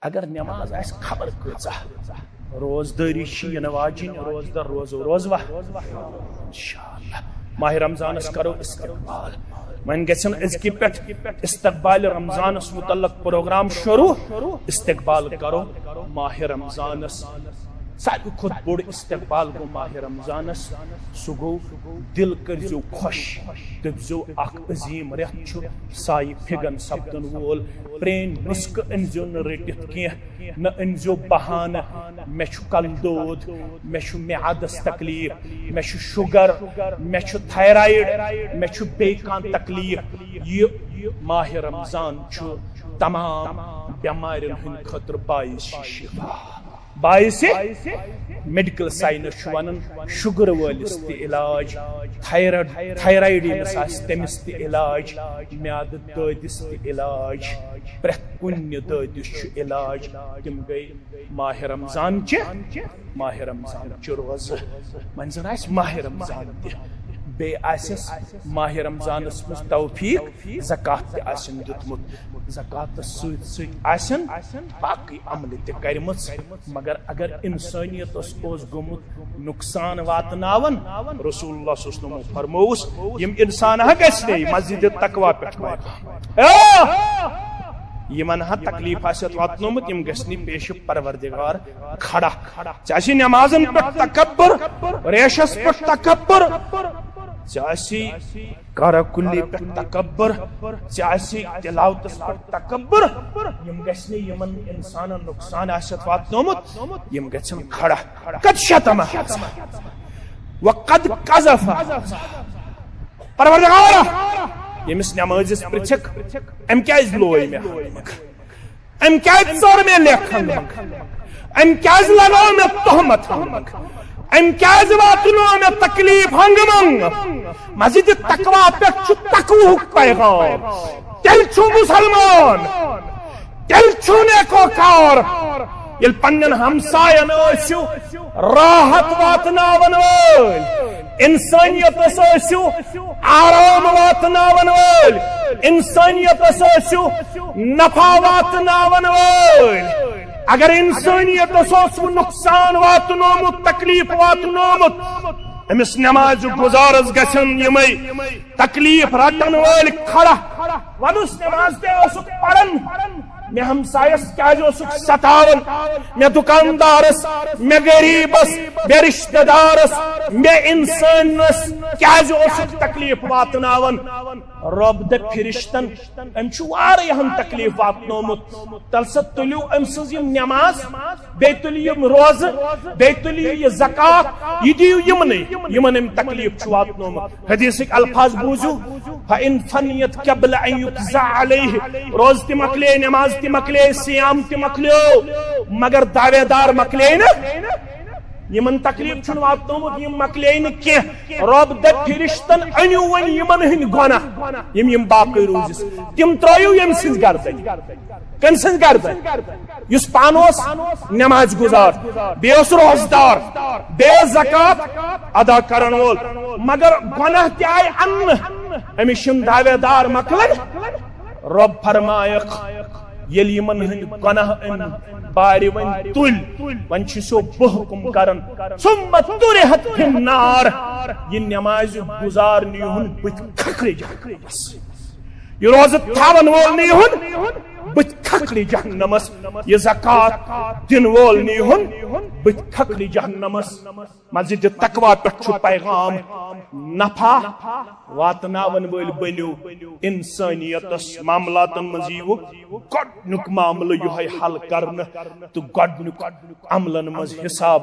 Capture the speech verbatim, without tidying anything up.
اگر نماز آسہِ خبر کۭژاہ، روزدٲری چھِ یِنہٕ واجِنۍ، روزدار روزو، روزوا؟ انشاءاللہ۔ ماہِ رمضانس کرو استقبال۔ وۄنۍ گژھن أزکہِ پٮ۪ٹھ استقبال رمضانس متعلق پروگرام شروع۔ استقبال کرو ماہِ رمضانس۔ ساروی کھۄتہٕ بوٚڑ استقبال گوٚو ماہِ رمضانس۔ سُہ گوٚو، دل کٔرزیو خۄش، دٔپزیو اکھ عظیٖم رٮ۪تھ چھُ سایہِ پھِگن سپدن وول۔ پرٛٲنۍ نُسخہٕ أنزیو نہٕ رٔٹِتھ کینٛہہ، نہ أنزیو بہانہٕ، مےٚ چھُ کلہٕ دود، مےٚ چھُ میادس تکلیف، مےٚ چھُ شُگر، مےٚ چھُ تھایرایڈ، مےٚ چھُ بیٚیہِ کانٛہہ تکلیف۔ یہِ ماہِ رمضان چھُ تمام بٮ۪مارٮ۪ن ہٕنٛدِ خٲطرٕ باعث شفا۔ باعث، میڈیکل ساینس چھُ ونان، شُگر وٲلِس تہِ علاج، تھایرایڈ، تھایرایڈ ییٚمِس آسہِ تٔمِس تہِ علاج، میادٕ دٲدِس تہِ علاج، پرٛٮ۪تھ کُنہِ دٲدِس چھُ علاج۔ تِم گٔے ماہِ رمضان چہِ، ماہِ رمضان چہِ روزٕ۔ وۄنۍ زن آسہِ ماہِ رمضان تہِ، بیٚیہِ آسٮ۪س ماہِ رمضانس منٛز توفیق، زکوٰۃ تہِ آسن دیُتمُت، زکوٰۃس سۭتۍ سۭتۍ آسن باقٕے عملہِ تہِ کرِمٕژ۔ مگر اگر انسٲنیتس اوس گوٚمُت نقصان واتناوان، رسول اللہ صلی اللہ علیہ وسلم فرمووُس، یِم انسان ہا گژھِ نے مسجد تقویٰ پٮ۪ٹھ واتناوان۔ اے! یِمن ہا تکلیف آسہِ واتنومُت، یِم گژھِ نہٕ پیش پروردگار کھڑا۔ ژےٚ آسی نمازن پٮ۪ٹھ تکبر، ریشس پٮ۪ٹھ تکبر، ژےٚ آسی کارا کُلی پٮ۪ٹھ تکبر، ژےٚ آسی تلاوتس پٮ۪ٹھ تکبر۔ یِم گژھِ نہٕ یِمن انسانن نقصان آسٮ۪تھ واتنومُت، یِم گژھن کھڑا۔ قد شتمہ۔ وقد قذف۔ پروردگارا، ییٚمِس نمٲزِس پرژھکھ، أمۍ کیازِ لوے مےٚ ہنٛگمہٕ؟ أمۍ کیازِ ژٔر مےٚ لیکھ ہنٛگمہٕ؟ أمۍ کیازِ لگٲو مےٚ تہمت ہنٛگمہٕ؟ أمۍ کیازِ واتنٲو مےٚ تکلیف ہنٛگمہٕ؟ مسجد تقویٰ پٮ۪ٹھ چھُ تقوہُک پیغام۔ تیٚلہِ چھُ مسلمان، تیٚلہِ چھُ نیکوکار، ییٚلہِ پننٮ۪ن ہمساین ٲسِو راحت واتناون وٲلۍ، انسانیتس ٲسِو آرام واتناون وٲلۍ، انسانیتس ٲسِو نفع واتناون وٲلۍ۔ اگر انسانیتس اوسوٕ نقصان واتنومُت، تکلیف واتنومُت، أمِس نمازِ گُزارس گژھن یِمے تکلیف رٹن وٲلۍ کھڑا۔ ونُس نماز تہِ اوسُکھ پران، مےٚ ہمسایس کیازِ اوسُکھ ستاوان، مےٚ دُکاندارس، مےٚ غریبس، مےٚ رشتہٕ دارس، مےٚ انسانس کیازِ اوسُکھ تکلیف واتناوان؟ رۄب دپہِ فرشتن، أمۍ چھُ واریاہن تکلیف واتنومُت، تلہٕ سا تُلِو أمۍ سٕنٛز یِم نماز، بیٚیہِ تُلِو یِم روزٕ، بیٚیہِ تُلِو یہِ زکوٰۃ، یہِ دِیِو یِمنٕے، یِمن أمۍ تکلیف چھُ واتنومُت۔ حدیثٕکۍ الفاظ بوٗزِو، فَإِنْ فَنِيَتْ قَبْلَ أَنْ يُقْضَى عَلَيْهِ، روزٕ تہِ مۄکلے، نماز تہِ مۄکلے، صیام تہِ مۄکلیو، مگر دعوے دار مۄکلے نہٕ۔ یِمن تکلیف چھُنہٕ واتنومُت، یِم مۄکلے نہٕ کینٛہہ۔ رۄب دپہِ فرشتن، أنِو وۄنۍ یِمن ہٕنٛدۍ گۄناہ، یِم یِم باقٕے روٗزِس، تِم ترٲیِو ییٚمہِ سٕنٛز گردن۔ کٔمۍ سٕنٛز گردن؟ یُس پانہٕ اوس نماز گُزار، بیٚیہِ اوس روزدار، بیٚیہِ اوس زکوٰۃ ادا کرن وول، مگر گۄناہ تہِ آیہِ اننہٕ۔ أمِس چھِنہٕ دعوے دار مۄکلان۔ رۄب فرمایکھ، ییٚلہِ یِمن ہٕنٛدۍ گۄناہ أمۍ بارِ وۄنۍ تُلۍ، وۄنۍ چھُ سو بہٕ حُکُم کران، ثم طرحت فی النار، یہِ نمازِ گُزار نیٖہُن بٕتھِ کھکھرِ جہنمس۔ یہِ روزٕ تھاون وول نیٖہُن بٕتھِ کھکھرِ جہنمس، یہِ زکوٰۃ دِن وول نیٖہُن بٕتھِ کھکھرِ جہنمس۔ مسجد تقویٰ پٮ۪ٹھ چھُ پیغام، نفع واتناون وٲلۍ بٔنِو، انسانیتس معاملاتن منٛز یِیِو گۄڈٕنیُک معاملہٕ یِہوٚے حل کرنہٕ تہٕ گۄڈٕنیُک عملن منٛز حساب۔